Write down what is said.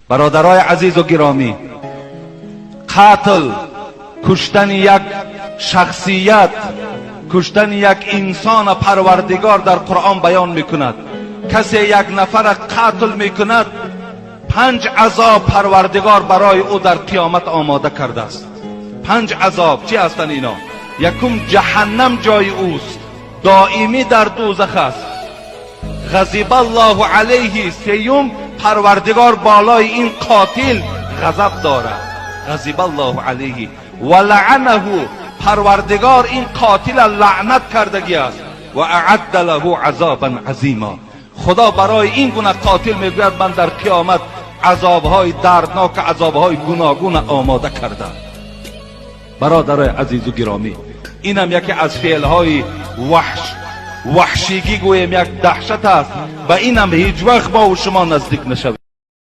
Бародарои азизу гиромӣ, қатл, куштани як шахсият, куштани як инсона Парвардигор дар Қуръон баён мекунад. Касе як нафара қатл мекунад, панҷ азоб Парвардигор барои ӯ дар қиёмат омода кардааст. Панҷ азоб чӣ ҳастанд ино? Якум, ҷаҳаннам ҷои ӯст, доимӣ дар дӯзах аст. Ғазибаллоҳу алайҳи. Сеюм, Парвардигор болои ин қотил ғазаб дорад. Ғазибаллоҳу алайҳи ва лаъанаҳу. Парвардигор ин қотила лаънат кардагӣ аст. Ва аъадда лаҳу азобан азима. Худо барои ин гуна қотил мегӯяд: ман дар қиёмат азобҳои дарднок, азобҳои гуногуна омода кардам. Бародарои азизу гиромӣ, инам яке аз феълҳои ваҳш, ваҳшигӣ гӯем, як даҳшат аст. Ба инам ҳеҷ вақт мо шумо наздик нашавем.